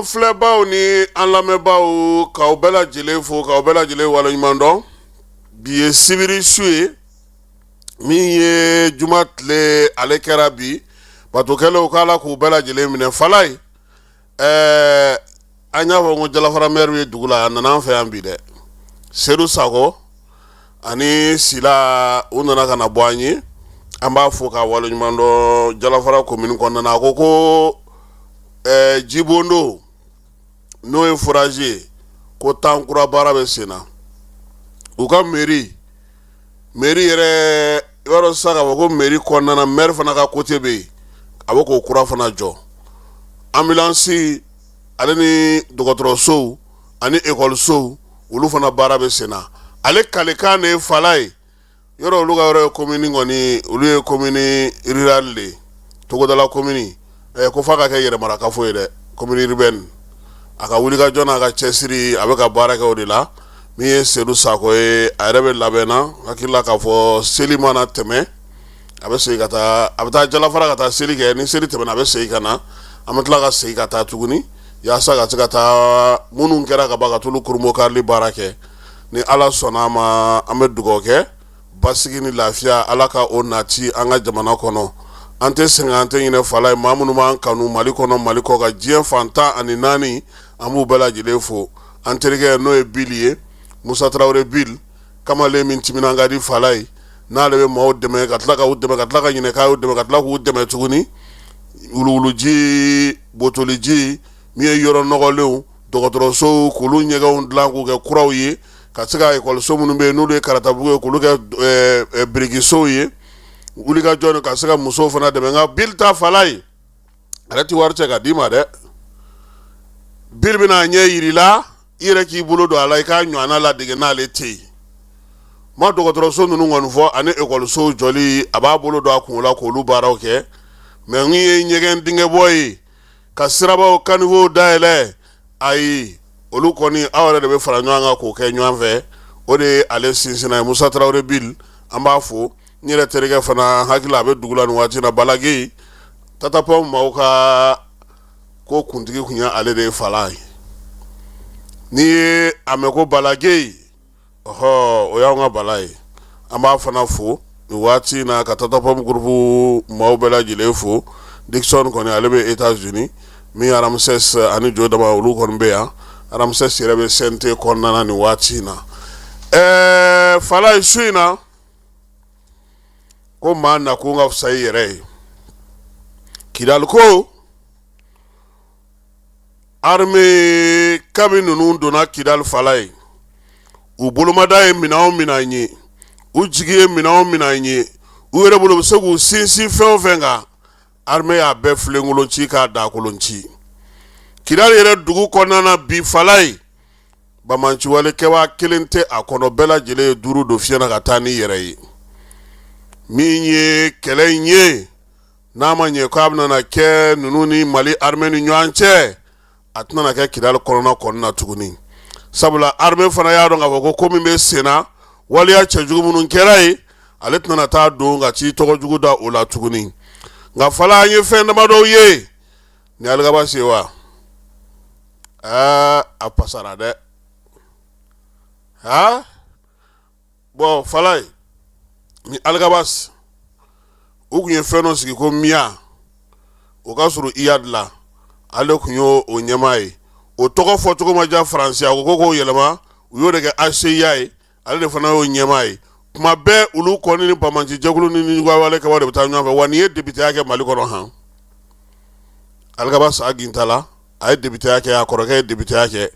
An filɛbaw ni an lamɛnbaaw, k'aw bɛɛ lajɛlen fo, k'aw bɛɛ lajɛlen waleɲuman dɔn. Bi ye sibiri su ye, min ye juma tile ale kɛra bi. Batokɛlaw, k'Ala k'u bɛɛ lajɛlen minɛ. Falaye, an y'a fɔ ko Jalafara maire ye dugu la, a nana an fɛ yan bi dɛ. Sedu Sakɔ ani Sila, u nana ka na bɔ an ye. An b'a fo k'a waleɲuman dɔn. Jalafara commune kɔnɔna na, a ko ko jibondo, n'o ye forage ye, ko tan kura baara bɛ sen na. U ka mairie yɛrɛ, i b'a dɔn sisan k'a fɔ ko mairie kɔnɔna na, maire fana ka côté bɛ yen, a bɛ k'o kura fana jɔ. Ambulance ale ni dɔgɔtɔrɔsow ani ekɔlisow, olu fana baara bɛ sen na. Ale kalekan de ye Falaye yɔrɔ, olu ka yɔrɔ ye commune kɔni, olu ye commune rurale de ye, togodala commune. Ko f'a ka kɛ yɛrɛmarakafo ye dɛ, commune urbaine. A ka wulikajɔ n'a ka cɛsiri, a bɛ ka baara kɛ o de la. Min ye Sedu Sakɔ ye, a yɛrɛ bɛ labɛn na, hakili la k'a fɔ seli mana tɛmɛ, a bɛ segin ka taa, a bɛ taa Jalafara ka taa seli kɛ. Ni seli tɛmɛna, a bɛ segin ka na, an bɛ tila ka segin ka taa tuguni yaasa ka se ka taa minnu kɛra ka ban ka t'olu kurunbonkarili baara kɛ. Ni Ala sɔnna a ma, an bɛ dugawu kɛ, basigi ni lafiya, Ala ka o nati an ka jamana kɔnɔ. An tɛ sɛgɛn, an tɛ ɲinɛ. Falaye, maa minnu b'an kanu Mali kɔnɔ, Mali kɔkan, diɲɛ fan 14, an b'u bɛɛ lajɛlen fo. An terikɛ, n'o ye Bili ye, Musa Tarawele Bili, kamalen min timinan ka di Falaye, n'ale bɛ maaw dɛmɛ ka tila k'u dɛmɛ, ka tila ka ɲinɛ k'a y'u dɛmɛ, ka tila k'u dɛmɛ tuguni, wuluwuluji, botoliji, min ye yɔrɔ nɔgɔlenw, dɔgɔtɔrɔsow, k'olu ɲɛgɛnw dilan k'u kɛ kuraw ye, ka se ka ekɔliso minnu bɛ yen n'olu ye karatabugu ye, k'olu kɛ birikisow ye, wulikajɔ ka se ka musow fana dɛmɛ. Nka Bili ta Falaye, ale tɛ wari cɛ ka d'i ma dɛ. Bili bɛna a ɲɛ yir'i la, i yɛrɛ k'i bolo don a la, i k'a ɲɔgɔnna ladege n'ale tɛ yen. Ma dɔgɔtɔrɔso ninnu kɔni fɔ ani ekɔlisow jɔli, a b'a bolo don a kun la k'olu baaraw kɛ. Mais n ye ɲɛgɛn dingɛ bɔ ye ka sirabaw caniveauw dayɛlɛ, ayi, olu kɔni, aw yɛrɛ de bɛ fara ɲɔgɔn kan k'o kɛ ɲɔgɔn fɛ. O de ye ale sinsinna ye. Musa Tarawele Bili, an b'a fo. N yɛrɛ terikɛ fana, hakili a bɛ dugu la nin waati na, Balage Tatapɔn, maaw ka ko kuntigi tun ye ale de ye. Falaye, n'i ye a mɛn ko Balage, ɔhɔ, o y'anw ka Bala ye. An b'a fana fo nin waati in na, ka Tatapɔn groupe maaw bɛɛ lajɛlen fo. Dixon kɔni, ale bɛ États-Unis. Min ye Ramses ani Jo Dama, olu kɔni bɛ yan. Ramses yɛrɛ bɛ CNT kɔnɔna na nin waati in na. Falaye, su in na, ko maa nakun ka fisa i yɛrɛ ye. Kidali ko armée, kabi ninnu donna Kidali, Falaye, u bolomada ye minɛn o minɛn ye, u jigi ye minɛn o minɛn ye, u yɛrɛ bolo bɛ se k'u sinsin fɛn o fɛn kan, armée y'a bɛɛ filenkolon ci k'a dakolon ci. Kidali yɛrɛ dugu kɔnɔna na bi, Falaye, banbaanciwale kɛbaa kelen tɛ a kɔnɔ. Bɛɛ lajɛlen ye duuru don fiɲɛ na ka taa n'i yɛrɛ ye. Min ye kɛlɛ in ye, n'a ma ɲɛ k'a bɛna kɛ ninnu ni Mali armée ni ɲɔgɔn cɛ, a tɛna kɛ Kidali kɔnɔna kɔni na tuguni, sabula armée fana y'a dɔn k'a fɔ ko ko min bɛ sen na, waleya cɛjugu minnu kɛra yen, ale tɛna taa don ka t'i tɔgɔ jugu da o la tuguni. Nka Fala, an ye fɛn damadɔw ye ni Alghabass ye wa. Aa, a pasara dɛ. Ha bon, Falaye ni Alghabass, u tun ye fɛn dɔ sigi ko Miya, o ka surun Iyad la. Ale tun y'o o ɲɛmaa ye. O tɔgɔ fɔcogo ma diya Faransi, a ko k'o yɛlɛma, u y'o de kɛ HCUA ye. Ale de fana y'o ɲɛmaa ye. Kuma bɛɛ, olu kɔni ni banbaanci jɛkulu ni wale kɛbaaw de bɛ taa ɲɔgɔn fɛ. Wa nin ye députéya kɛ Mali kɔnɔ han. Alghabass Ag Intalla, a ye députéya kɛ, a kɔrɔkɛ ye députéya kɛ.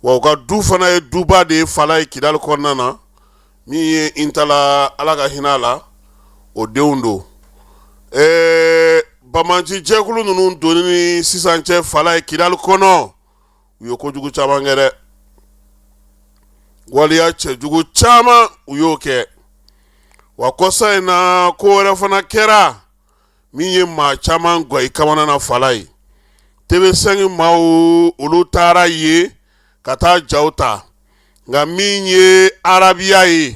Wa u ka du fana ye duba de ye Falaye, Kidali kɔnɔna na. Min ye Intalla, Ala ka hinɛ a la, o denw don. Banbaanci jɛkulu ninnu donni ni sisan cɛ, Falaye, Kidali kɔnɔ, u ye kojugu caman kɛ dɛ. Waleya cɛjugu caman, u y'o kɛ. Wa kɔsa in na, ko wɛrɛ fana kɛra min ye maa caman gɔ i kamana na. Falaye, TV5 maaw, olu taara yen ka taa jaw ta. Nka min ye Arabiya ye,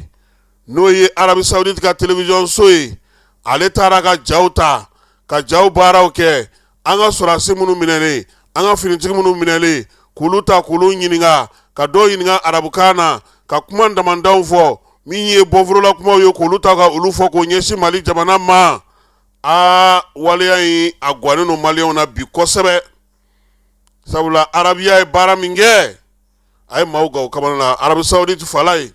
n'o ye Arabie Saoudite ka télévision so ye, ale taara ka jaw ta, ka jaw baaraw kɛ. An ka sɔrɔdasi minnu minɛnen, An ka finitigi minnu minɛlen, k'olu ta k'olu ɲininka, ka dɔw ɲininka arabukan na, ka kuma damandanw fɔ min ye bɔforola kumaw ye, k'olu ta ka olu fɔ k'o ɲɛsin Mali jamana ma. Aa, waleya in a gannen don maliyɛnw na bi kosɛbɛ, sabula Arabiya ye baara min kɛ, a ye maaw gan u kamana na. Arabie Saoudite fala ye,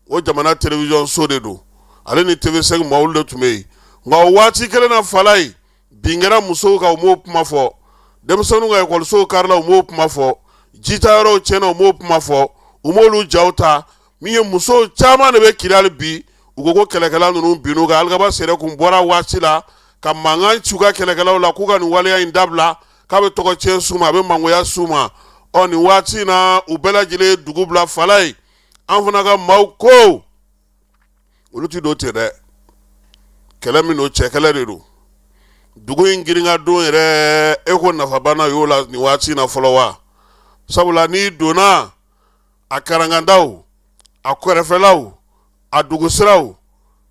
o jamana télévision so de don, ale ni TV5 maaw de tun bɛ yen. Nka o waati kelen na, fala ye, bin kɛra musow kan, u m'o kuma fɔ. Denmisɛnninw ka ekɔlisow karila, u m'o kuma fɔ. Jitayɔrɔw tiɲɛna, u m'o kuma fɔ. U m'olu jaw ta. Min ye musow caman de bɛ Kidali bi, u ko ko kɛlɛkɛla ninnu binn'u kan. Alghabass yɛrɛ kun bɔra waati la ka mankan ci u ka kɛlɛkɛlaw la k'u ka nin waleya in dabila, k'a bɛ tɔgɔ tiɲɛ s'u ma, a bɛ mangoya s'u ma. Ɔ, nin waati in na, u bɛɛ lajɛlen ye dugu bila. Fala ye, an fana ka maaw ko olu ti don ten dɛ. Kɛlɛ min don, cɛ kɛlɛ de don. Dugu in girinka don yɛrɛ, e ko nafabana y'o la nin waati in na fɔlɔ wa? Sabula n'i donna a karankandaw, a kɛrɛfɛlaw, a dugusiraw,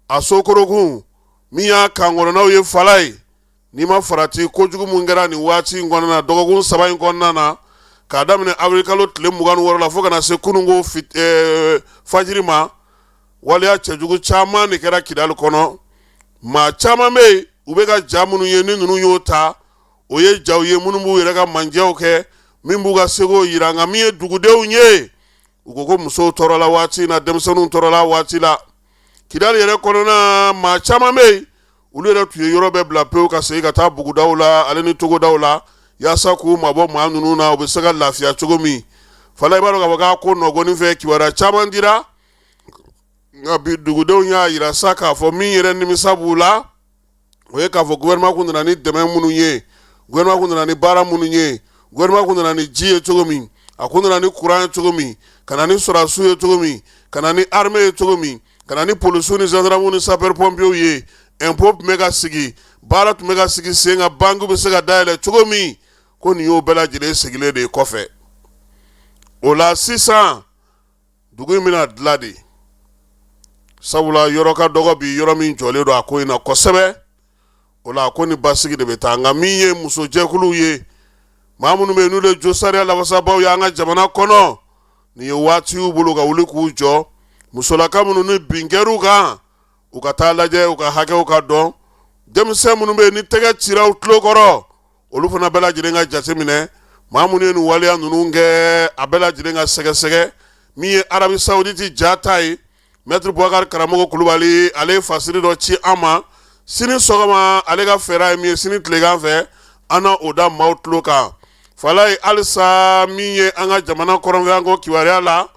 a sokorokun, min y'a kan kɔnɔnaw ye, fala ye, n'i ma farati, kojugu mun kɛra nin waati in kɔnɔna na, dɔgɔkun 3 in kɔnɔna na, k'a daminɛ avril kalo tile 26 la fo ka na se kununko fajiri ma, waleya cɛjugu caman de kɛra Kidali kɔnɔ. Maa caman bɛ yen, u bɛ ka ja minnu ye, ni ninnu y'o ta, o ye jaw ye minnu b'u yɛrɛ ka manjɛw kɛ, min b'u ka seko yira. Nka min ye dugudenw ye, u ko ko musow tɔɔrɔla waati in na, denmisɛnninw tɔɔrɔla waati la Kidali yɛrɛ kɔnɔna. Maa caman bɛ yen, olu yɛrɛ tun ye yɔrɔ bɛɛ bila pewu ka segin ka taa bugudaw la ale ni togodaw la, yaasa k'u mabɔ maa ninnu na, u bɛ se ka lafiya cogo min. Fala, i b'a dɔn k'a fɔ k'a ko nɔgɔnin fɛ, kibaruya caman dira. Nka bi dugudenw y'a yira sa k'a fɔ min yɛrɛ nimisa b'u la, o ye k'a fɔ gouvernement kun nana ni dɛmɛ minnu ye, gouvernement kun nana ni baara minnu ye, gouvernement kun nana ni ji ye cogo min, a kun nana ni courant ye cogo min, ka na ni sɔrɔdasiw ye cogo min, ka na ni armée ye cogo min, ka na ni polisiw ni gendarmew ni sapeur pompiers ye, impôt tun bɛ ka sigi, baara tun bɛ ka sigi sen kan, banque bɛ se ka dayɛlɛ cogo min, ko nin y'o bɛɛ lajɛlen sigilen de ye kɔfɛ. O la sisan, dugu in bɛna dilan de, sabula yɔrɔ ka dɔgɔ bi, yɔrɔ min jɔlen don a ko in na kosɛbɛ. O la ko ni basigi de bɛ taa. Nka min ye musojɛkuluw ye, maa minnu bɛ yen n'olu ye josariya lafasabaw ye an ka jamana kɔnɔ, nin ye waati y'u bolo ka wuli k'u jɔ. Musolaka minnu ni bin kɛr'u kan, u ka taa lajɛ, u ka hakɛw ka dɔn. Denmisɛn minnu bɛ yen ni tɛgɛ cira u tulo kɔrɔ, olu fana bɛɛ lajɛlen ka jateminɛ. Maa minnu ye nin waleya ninnu kɛ, a bɛɛ lajɛlen ka sɛgɛsɛgɛ. Min ye Arabie Saoudite ja ta ye, Maître Boubacar Karamɔgɔ Kulubali, ale ye fasiri dɔ ci an ma. Sini sɔgɔma, ale ka fɛɛrɛ ye min ye, sini tilegan fɛ, an na o da maaw tulo kan. Falaye, halisa min ye an ka jamana kɔrɔnfɛ ko kibaruya la,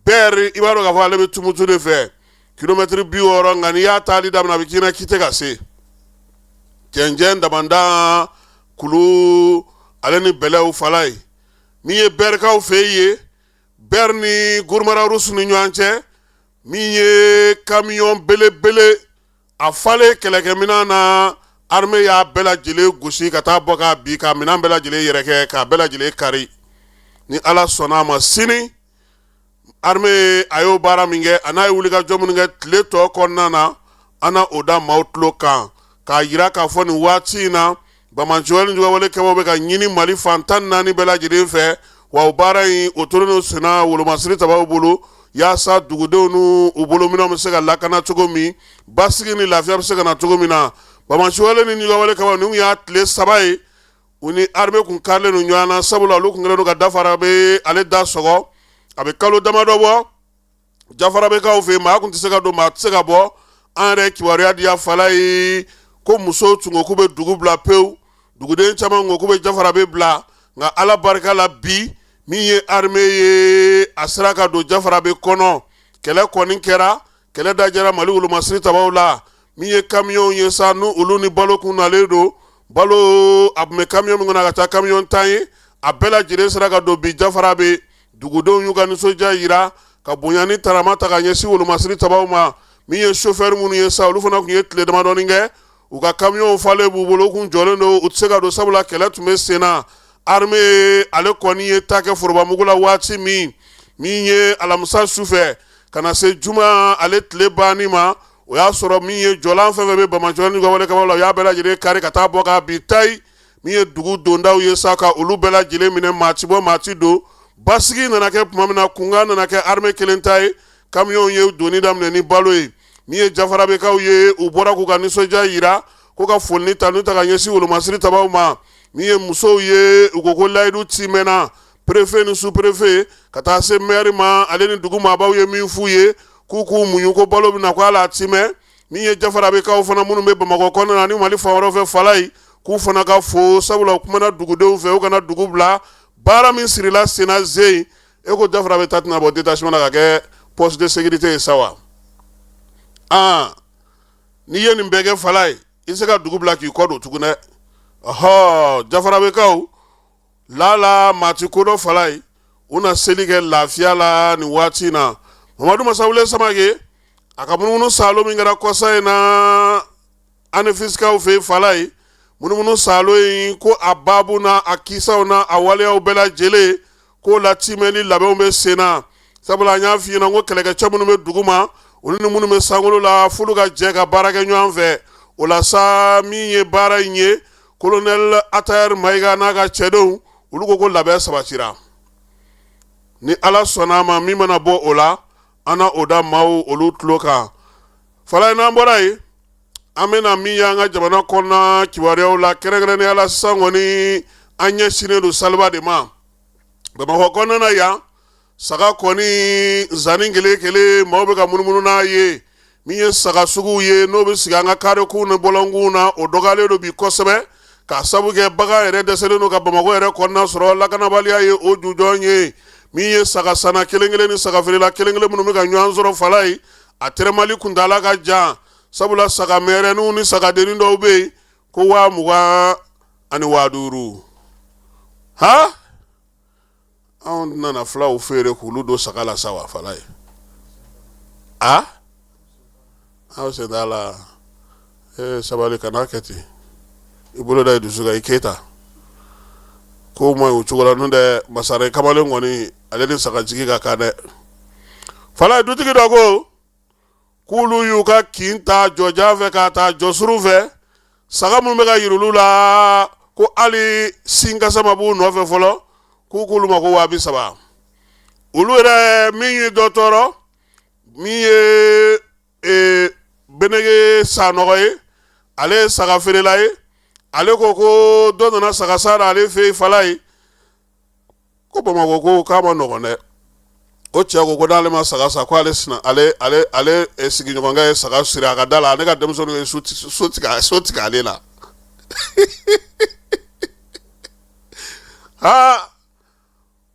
Bɛri, i b'a dɔn k'a fɔ ale bɛ Tumutu de fɛ, kilomɛtiri 60. Nka n'i y'a taali daminɛ, a bɛ k'i na k'i tɛ ka se. Cɛncɛn damanda, kulu ale ni bɛlɛw. Falaye, min ye Bɛrikaw fɛ yen, Bɛri ni Gourma Rharous ni ɲɔgɔn cɛ, min ye kamiyɔn belebele a falen kɛlɛkɛminɛn na, armée y'a bɛɛ lajɛlen gosi ka taa bɔ k'a bin, ka minɛn bɛɛ lajɛlen yɛrɛkɛ, k'a bɛɛ lajɛlen kari. Ni Ala sɔnna a ma, sini armée a y'o baara min kɛ, a n'a ye wulikajɔ minnu kɛ tile tɔ kɔnɔna na, an na o da maaw tulo kan, k'a yira k'a fɔ nin waati in na, banbaanciwale ni juguwale kɛbaw bɛ ka ɲini Mali fan 14 bɛɛ lajɛlen fɛ. Wa o baara in, o tolen don senna wolomasiri tabaw bolo, yaasa dugudenw n'u bolominɛnw bɛ se ka lakana cogo min, basigi ni lafiya bɛ se ka na cogo min na. Banbaanciwale ni juguwale kɛbaw, nin y'a tile 3 ye u ni armée kun karilen don ɲɔgɔn na, sabula olu kun kɛlen don ka Dafarabe ale da sɔgɔ. A bɛ kalo damadɔ bɔ, Jafarabekaw fɛ yen, maa kun tɛ se ka don, maa tɛ se ka bɔ. An yɛrɛ kibaruya di ya, Falaye, ko musow tun ko k'u bɛ dugu bila pewu, duguden caman ko k'u bɛ Jafarabe bila. Nka Ala barika la, bi min ye armée ye, a sera ka don Jafarabe kɔnɔ. Kɛlɛ kɔni kɛra, kɛlɛ dajɛra Mali wolomasiri tabaw la. Min ye kamiyɔnw ye sa, n'u olu ni balo kun nalen don, balo a tun bɛ kamiyɔn min kɔnɔ, a ka ca kamiyɔn 10 ye, a bɛɛ lajɛlen sera ka don bi Jafarabe. Dugudenw y'u ka nisɔndiya yira ka bonya ni tarama ta ka ɲɛsin wolomasiri tabaw ma. Min ye sofɛri minnu ye sa, olu fana tun ye tile damadɔni kɛ, u ka kamiyɔnw falen b'u bolo, u kun jɔlen don, u tɛ se ka don, sabula kɛlɛ tun bɛ sen na. Armée ale kɔni ye ta kɛ forobamugu la waati min, min ye alamisa su fɛ ka na se juma ale tile banni ma, o y'a sɔrɔ min ye jɔlan fɛn fɛn bɛ banbaanciwale ni juguwale kɛbaw la, u y'a bɛɛ lajɛlen kari ka taa bɔ k'a bin tayi. Min ye dugu dondaw ye sa, ka olu bɛɛ lajɛlen minɛ, maa ti bɔ, maa ti don. Basigi nana kɛ tuma min na, kunkan nana kɛ armée kelen ta ye. Kamiyɔnw ye donni daminɛ ni balo ye. Min ye Jafarabekaw ye, u bɔra k'u ka nisɔndiya yira ko ka foli ni tanu ta ka ɲɛsin wolomasiri tabaw ma. Min ye musow ye, u ko ko layidu timɛna. Préfet ni sous-préfet ka taa se maire ma, ale ni dugu maabaw ye min f'u ye k'u k'u muɲu, ko balo bɛ na, ko ala timɛ. Min ye Jafarabekaw fana minnu bɛ Bamakɔ kɔnɔna na ni Mali fan wɛrɛw fɛ, Falayi, k'u fana ka fo, sabula u kumana dugudenw fɛ, u kana dugu bila. Baara min sirila senna zen, e ko Jafarabe ta tɛna bɔ détachement na ka kɛ poste de sécurité ye sa wa? Aa, n'i ye nin bɛɛ kɛ, Falayi, i tɛ se ka dugu bila k'i kɔ don tugun dɛ. Ɔhɔ, Jafarabekaw lala maa ti ko dɔ, Falayi, u na seli kɛ lafiya la nin waati in na. Mamadu Masawule Samake a ka munumunu saalo min kɛra kɔsa in na Anefisikaw fɛ yen, Falayi, munumunu saalo in ko a baabu n'a a kisaw n'a a waleyaw bɛɛ lajɛlen k'o latimɛli labɛnw bɛ sen na, sabula an y'a f'i ɲɛna ko kɛlɛkɛcɛ minnu bɛ dugu ma, olu ni minnu bɛ sankolo la, f'olu ka jɛ ka baara kɛ ɲɔgɔn fɛ. O la sa, min ye baara in ye, colonel Atayɛri Mayiga n'a ka cɛdenw, olu ko ko labɛn sabatira. Ni Ala sɔnna a ma, min mana bɔ o la, an na o da maaw olu tulo kan. Falayi, n'an bɔra yen, an bɛna min y'an ka jamana kɔnɔna kibaruyaw la, kɛrɛnkɛrɛnnenya la sisan kɔni, an ɲɛsinnen don saliba de ma Bamakɔ kɔnɔna na yan. Saga kɔni zanni kelen kelen, maaw bɛ ka munumunu n'a ye. Min ye saga suguw ye, n'o bɛ sigi an ka karekunw ni bɔlɔnkunw na, o dɔgɔyalen don bi kosɛbɛ, k'a sabu kɛ bagan yɛrɛ dɛsɛlen don ka Bamakɔ yɛrɛ kɔnɔna sɔrɔ. Lakanabaliya ye o jujɔn ye. Min ye saga sanna kelen kelen ni saga feerela kelen kelen minnu bɛ ka ɲɔgɔn sɔrɔ, Falayi, a tɛrɛmali kuntaala ka jan, sabula saga mɛrɛninw ni sagadennin dɔw bɛ yen ko 20,000 ani 5,000. Ha, anw nana fulaw feere k'olu don saga la sa wa, Falayi? A aw sen t'a la. Ee, sabali, kana kɛ ten. I bolo da i dusu kan, i Keyita. Ko ma o cogo la, n'o tɛ masare kamalen kɔni, ale ni sagajigi ka kan dɛ, Falayi. Dutigi dɔ ko k'olu y'u ka kin ta jɔjan fɛ k'a ta jɔsurun fɛ. Saga minnu bɛ ka yir'olu la ko hali sinkasa ma b'u nɔfɛ fɔlɔ, k'u k'olu ma ko 30,000. Olu yɛrɛ min ye dɔ tɔɔrɔ, min ye Benege Sanɔgɔ ye, ale ye saga feerela ye. Ale ko ko dɔ nana saga san na ale fɛ yen, Falayi, ko Bamakɔ ko k'a ma nɔgɔn dɛ. O cɛ ko ko n'ale ma saga san, ko ale sina ale ale ale sigiɲɔgɔnkɛ ye saga siri a ka da la, ale ka denmisɛnninw ye so tigɛ ale la. Aa,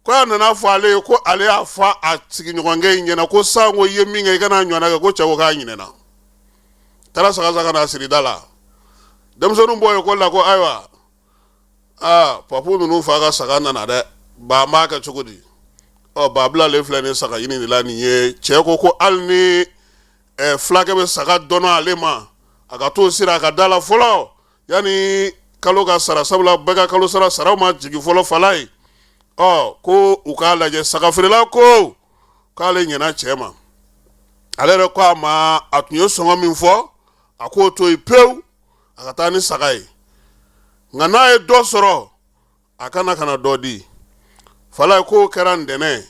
ko a nana fɔ ale ye ko ale y'a fɔ a sigiɲɔgɔnkɛ in ɲɛna ko san ko i ye min kɛ, i kana ɲɔgɔnna kɛ. Ko cɛ ko k'a ɲinɛna, taara saga san ka n'a siri da la. Denmisɛnninw bɔ ekɔli la ko ayiwa, aa, papu ninnu fa ka saga nana dɛ, ba b'a kɛ cogo di? Ɔ, ba bilalen filɛ nin saga ɲini de la nin ye. Cɛ ko ko hali ni fulakɛ bɛ saga dɔnɔ ale ma, a ka t'o siri a ka da la fɔlɔ yanni kalo ka sara, sabula bɛɛ ka kalo sara saraw ma jigin fɔlɔ, Falayi. Ɔ, ko u k'a lajɛ. Saga feerela ko k'ale ɲɛna cɛ ma. Ale yɛrɛ ko a ma, a tun ye sɔngɔ min fɔ, a k'o to yen pewu, a ka taa ni saga ye, nka n'a ye dɔ sɔrɔ, a kana ka na dɔ di. Falayi, k'o kɛra ntɛnɛn.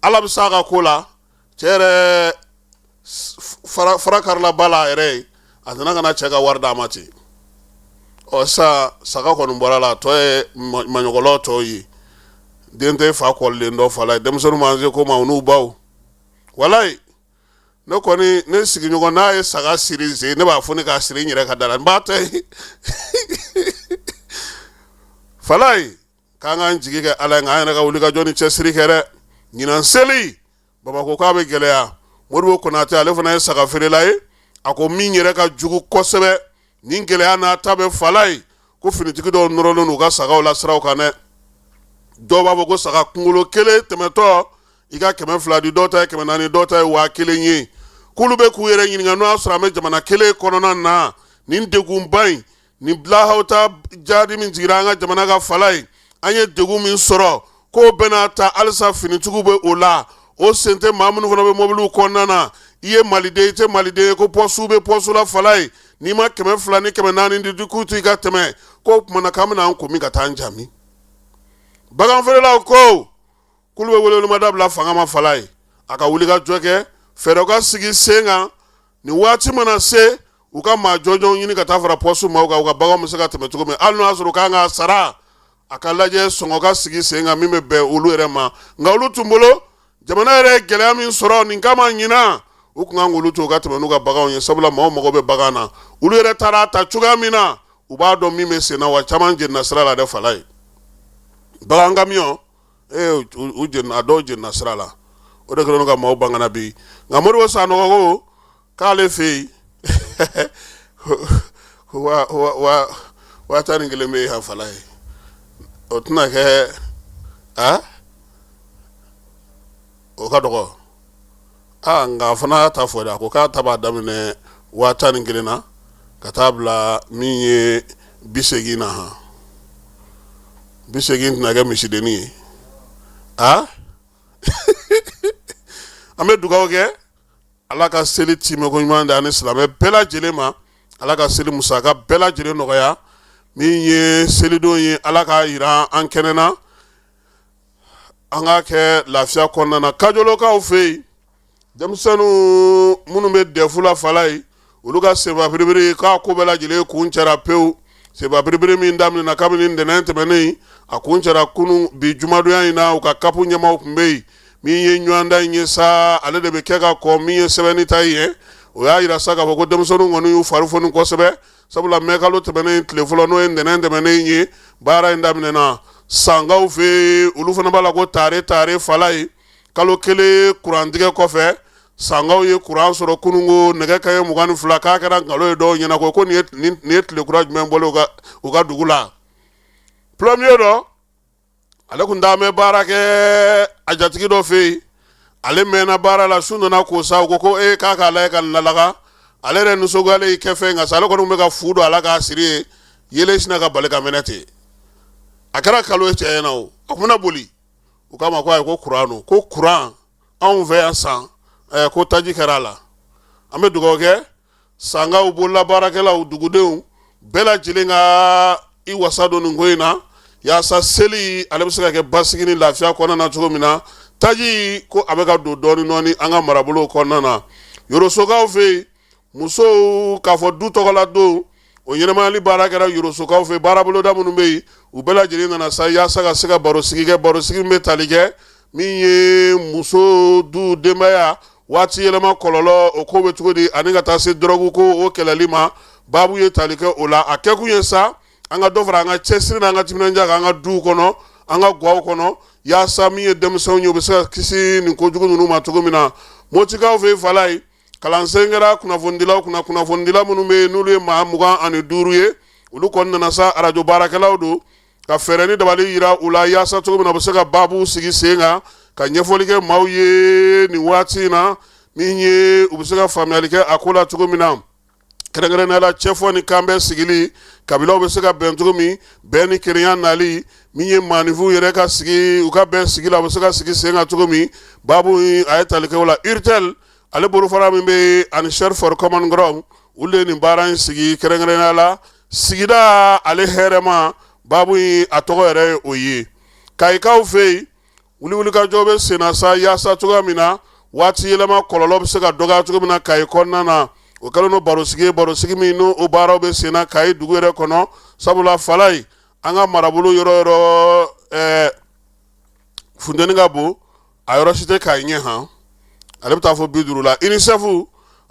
Ala bɛ s'a ka ko la, cɛ yɛrɛ fara karila ba la a yɛrɛ ye, a nana ka na cɛ ka wari d'a ma ten. Ɔ sisan, saga kɔni bɔra la, a tɔ ye maɲɔgɔlɔ tɔw ye. Den tɛ fa kɔlilen dɔ, Falayi. Denmisɛnninw m'an se ko ma, u n'u baw. Walayi, ne kɔni, ne sigiɲɔgɔn n'a ye saga siri sen, ne b'a fɔ ne k'a siri n yɛrɛ ka da la, n b'a ta yen. Falayi, k'an k'an jigi kɛ Ala ye, nka an yɛrɛ ka wuli ka jɔ ni cɛsiri kɛ dɛ. Ɲinan seli Bamakɔ k'a bɛ gɛlɛya. Modibo Konatɛ, ale fana ye saga feerela ye. A ko min yɛrɛ ka jugu kosɛbɛ nin gɛlɛya n'a ta bɛ, Falayi, ko finitigi dɔw nɔrɔlen don u ka sagaw la siraw kan dɛ. Dɔw b'a fɔ ko saga kunkolo kelen tɛmɛtɔ, i ka 200 di, dɔw ta ye 400, dɔw ta ye 1000 ye. K'olu bɛ k'u yɛrɛ ɲininka n'o y'a sɔrɔ an bɛ jamana kelen kɔnɔna na. Nin degunba in, nin bilahawta jadi min jigira an ka jamana kan, Falayi, an ye degun min sɔrɔ, k'o bɛɛ n'a ta, halisa finitigiw bɛ o la. O sen tɛ maa minnu fana bɛ mɔbiliw kɔnɔna na, i ye maliden, i tɛ maliden ye, ko pɔsiw bɛ pɔsu la, Falayi. N'i ma 200 ni 400 di k'u t'i ka tɛmɛ, k'o tuma na k'an bɛna an ko min ka taa an jami. Baganfeerelaw ko k'olu bɛ welewelemada bila fanga ma Falaye, a ka wuli ka jɔ kɛ, fɛɛrɛ ka sigi sen kan. Nin waati mana se, u ka maa jɔnjɔn ɲini ka taa fara pɔsu maaw kan, u ka baganw bɛ se ka tɛmɛ cogo min. Hali n'o y'a sɔrɔ u kan ka sara, a ka lajɛ sɔngɔ ka sigi sen kan min bɛ bɛn olu yɛrɛ ma. Nka olu tun bolo, jamana yɛrɛ ye gɛlɛya min sɔrɔ nin kama ɲinan, u tun kan k'olu to u ka tɛmɛ n'u ka baganw ye, sabula maaw mago bɛ bagan na. Olu yɛrɛ taara a ta cogoya min na, u b'a dɔn min bɛ sen na. Wa caman jenina sira la dɛ, Falaye. Bagan kamiyɔn ee, u jenina, a dɔw jenina sira la. O de kɛlen ka maaw bangana bi. Nka Modibo Sanogo ko k'ale fɛ yen, 11,000 bɛ yen Falaye, o tɛna kɛ a o ka dɔgɔ. Aa, nka a fana y'a ta fɔ dɛ. A ko k'a ta b'a daminɛ 11,000 na ka taa bila min ye 80 na. Han, 80 tɛna kɛ misidennin ye. A an bɛ dugawu kɛ, Ala ka seli timɛko ɲuman di ani silamɛ bɛɛ lajɛlen ma. Ala ka seli musaka bɛɛ lajɛlen nɔgɔya. Min ye selidon ye, Ala k'a yira an kɛnɛ na, an k'a kɛ lafiya kɔnɔna na. Kajolokaw fɛ yen, denmisɛnninw minnu bɛ dɛfu la Falaye, olu ka senfa biribiri k'a ko bɛɛ lajɛlen kuncɛra pewu. Senfa biribiri min daminɛna kabini ntɛnɛn tɛmɛnen, a kuncɛra kunun bi jumadonya in na. U ka kapu ɲɛmaaw tun bɛ yen. Min ye ɲɔgɔndan in ye sa, ale de bɛ kɛ ka kɔn min ye sɛbɛnni ta ye. O y'a yira sa k'a fɔ ko denmisɛnninw kɔni y'u fari foni kosɛbɛ, sabula mɛkalo tɛmɛnen tile fɔlɔ, n'o ye ntɛnɛn tɛmɛnen ye, baara in daminɛna. Sankaw fɛ yen, olu fana b'a la ko tare tare Falaye. Kalo kelen kurantigɛ kɔfɛ, Sankaw ye kuran sɔrɔ kununko nɛgɛ kanɲɛ 22. K'a kɛra nkalon ye dɔw ɲɛna ko nin ye tile kura jumɛn bɔlen u ka dugu la. Plombier dɔ, ale tun taa bɛ baara kɛ a jatigi dɔ fɛ yen. Ale mɛnna baara la, su nana ko sa, u ko e k'a k'a lajɛ ka lalaga. Ale yɛrɛ nisɔndiyalen y'i kɛ fɛn kan sa. Ale kɔni bɛ ka fu don a la k'a siri ye, yeelen sinna ka bali ka mɛnɛ ten. A kɛra kalo ye cɛ ɲɛna o, a tun bɛna boli. U k'a ma ko ayi, ko kuran don, ko kuran anw fɛ yan san ko taji kɛra a la. An bɛ dugawu kɛ Sankaw, bolola baarakɛlaw, dugudenw bɛɛ lajɛlen ka i wasa don nin ko in na, yaasa seli ale bɛ se ka kɛ basigi ni lafiya kɔnɔna na cogo min na. Taji ko a bɛ ka don dɔɔnin dɔɔnin an ka marabolow kɔnɔna na. Yorosokaw fɛ yen, musow k'a fɔ du tɔgɔla don, o ɲɛnamayali baara kɛra Yorosokaw fɛ. Baaraboloda minnu bɛ yen, u bɛɛ lajɛlen nana sa yaasa ka se ka barosigi kɛ, barosigi min bɛ tali kɛ min ye muso, du, denbaya, waati yɛlɛma kɔlɔlɔ, o ko bɛ cogo di, ani ka taa se dɔrɔgu ko o kɛlɛli ma. Baabu ye tali kɛ o la. A kɛkun ye sa, an ka dɔ fara an ka cɛsiri n'an ka timinandiya kan an ka duw kɔnɔ, an ka gaw kɔnɔ, yaasa min ye denmisɛnw ye, u bɛ se ka kisi nin kojugu ninnu ma cogo min na. Motikaw fɛ yen Falaye, kalansen kɛra kunnafonidilaw kunna. Kunnafonidila minnu bɛ yen, n'olu ye maa 25 ye, olu kɔni nana sa, arajo baarakɛlaw don, ka fɛɛrɛ ni dabali yira u la yaasa cogo min na u bɛ se ka baabu sigi sen kan ka ɲɛfɔli kɛ maaw ye nin waati in na, min ye u bɛ se ka faamuyali kɛ a ko la cogo min na, kɛrɛnkɛrɛnnenya la cɛfɔ ni kanbɛn sigili, kabilaw bɛ se ka bɛn cogo min, bɛn ni kelenya nali, min ye maaninfinw yɛrɛ ka sigi, u ka bɛn sigi la, u bɛ se ka sigi sen kan cogo min. Baabu a ye tali kɛ o la. URTEL ale bolofara min bɛ ani Search for Common Ground, olu de ye nin baara in sigi, kɛrɛnkɛrɛnnenya la sigida ale hɛrɛma. Baabu in a tɔgɔ yɛrɛ ye o ye. Kayikaw fɛ yen, wuliwulikajɔ bɛ senna sa yaasa cogoya min na waati yɛlɛma kɔlɔlɔ bɛ se ka dɔgɔya cogo min na Kayi kɔnɔna na. O kɛlen don barosigi ye, barosigi min n'o o baaraw bɛ senna Kayi dugu yɛrɛ kɔnɔ, sabula Falaye, an ka marabolo yɔrɔ yɔrɔ funteni ka bon, a yɔrɔ si tɛ Kayi ɲɛ. Han, ale bɛ taa fɔ 50 la. UNICEF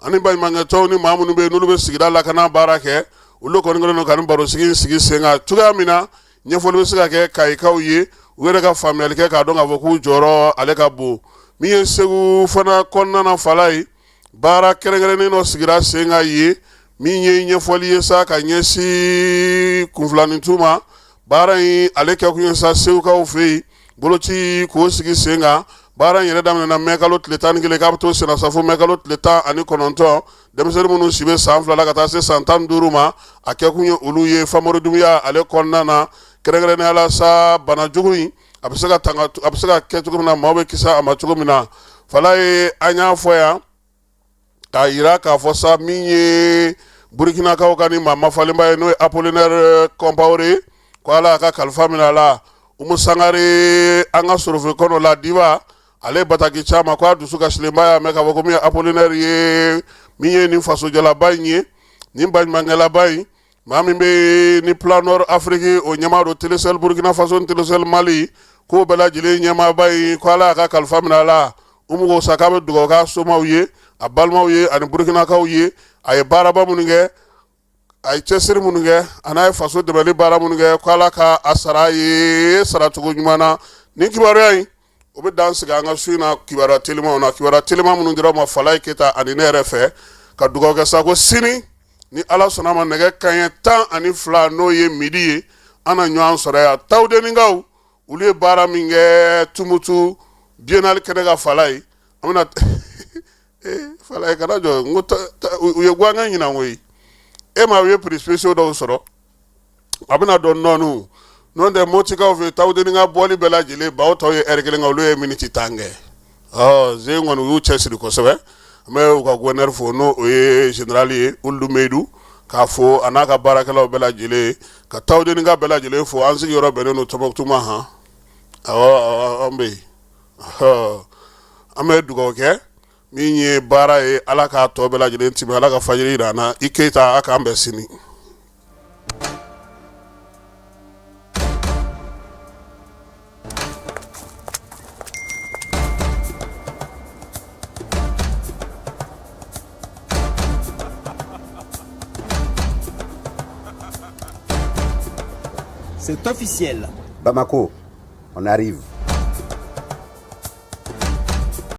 ani baɲumankɛtɔnw ni maa minnu bɛ yen n'olu bɛ sigida lakana baara kɛ, olu kɔni kɛlen don ka nin barosigi in sigi sen kan cogoya min na ɲɛfɔli bɛ se ka kɛ Kayikaw ye, u yɛrɛ ka faamuyali kɛ k'a dɔn k'a fɔ k'u jɔyɔrɔ ale ka bon. Min ye Segu fana kɔnɔna na Falaye, baara kɛrɛnkɛrɛnnen dɔ sigira sen kan yen, min ye ɲɛfɔli ye sa ka ɲɛsin kunfilanintu ma. Baara in ale kɛkun ye sa, Segukaw fɛ yen, boloci k'o sigi sen kan. Baara in yɛrɛ daminɛna mɛ kalo tile 11, k'a bɛ to senna sa fo mɛ kalo tile 19. Denmisɛnnin minnu si bɛ san 2 la ka taa se san 15 ma, a kɛkun ye olu ye. Famori Dunbiya ale kɔnɔna na, kɛrɛnkɛrɛnnenya la sa, bana jugu in a bɛ se ka tanga, a bɛ se ka kɛ cogo min na, maaw bɛ kisi a ma cogo min na. Falaye, an y'a fɔ yan k'a yira k'a fɔ sa, min ye Burukinakaw ka nin maa mafalenba ye, n'o ye Apollinaire Compaoré ye, ko Ala y'a ka kalifa minɛ a la. Umu Sangare, an ka sorofe kɔnɔ la diba, ale bataki ci an ma ko a dusu kasilenba y'a mɛn k'a fɔ ko min ye Apollinaire ye, min ye nin fasojɔlaba in ye, nin baɲumankɛlaba in, maa min bɛ ni Plan Nord Afrique o ɲɛmaa don, Telecel Burkina Faso ni Telecel Mali k'o bɛɛ lajɛlen ɲɛmaaba in, ko Ala y'a ka kalifa minɛ a la. Umu ko sa k'a bɛ dugawu k'a somaw ye, a balimaw ye ani Burukinakaw ye. A ye baaraba minnu kɛ, a ye cɛsiri minnu kɛ, a n'a ye faso dɛmɛli baara minnu kɛ, ko Ala ka a sara ye saracogo ɲuman na. Nin kibaruya in, o bɛ dan sigi an ka su in na kibaruya telimanw na, kibaruya teliman minnu dira ma Falaye Keyita ani ne yɛrɛ fɛ. Ka dugawu kɛ sa ko sini ni Ala sɔnna ma, nɛgɛ kanɲɛ 12, n'o ye midi ye, an na ɲɔgɔn sɔrɔ yan. Tawudenikaw, olu ye baara min kɛ Tumutu biennale kɛnɛ kan, Falaye, an bɛna Falaye kana jɔ n ko u ye guwangan ɲinan koyi. E ma u ye prix spéciaux dɔw sɔrɔ, a bɛna dɔn nɔɔni. N'o tɛ, Motikaw fɛ, Tawudeni ka bɔli bɛɛ lajɛlen baw tɔw ye ɛri kelen kɛ, olu ye miniti 10 kɛ. Ɔ zen kɔni, u y'u cɛsiri kosɛbɛ. An bɛ u ka gouverneur fo, n'o o ye général ye Ulu Meyidu, k'a fo a n'a ka baarakɛlaw bɛɛ lajɛlen, ka Tawudeni ka bɛɛ lajɛlen fo. An sigiyɔrɔ bɛnnen don Tɔnbukutu ma. Han, awɔ, an bɛ yen. An bɛ dugawu kɛ min ye baara ye, Ala k'a tɔ bɛɛ lajɛlen timi, Ala ka fajiri jira an na. I Keyita, a k'an bɛn sini. C'est officiel. Bamako, on arrive.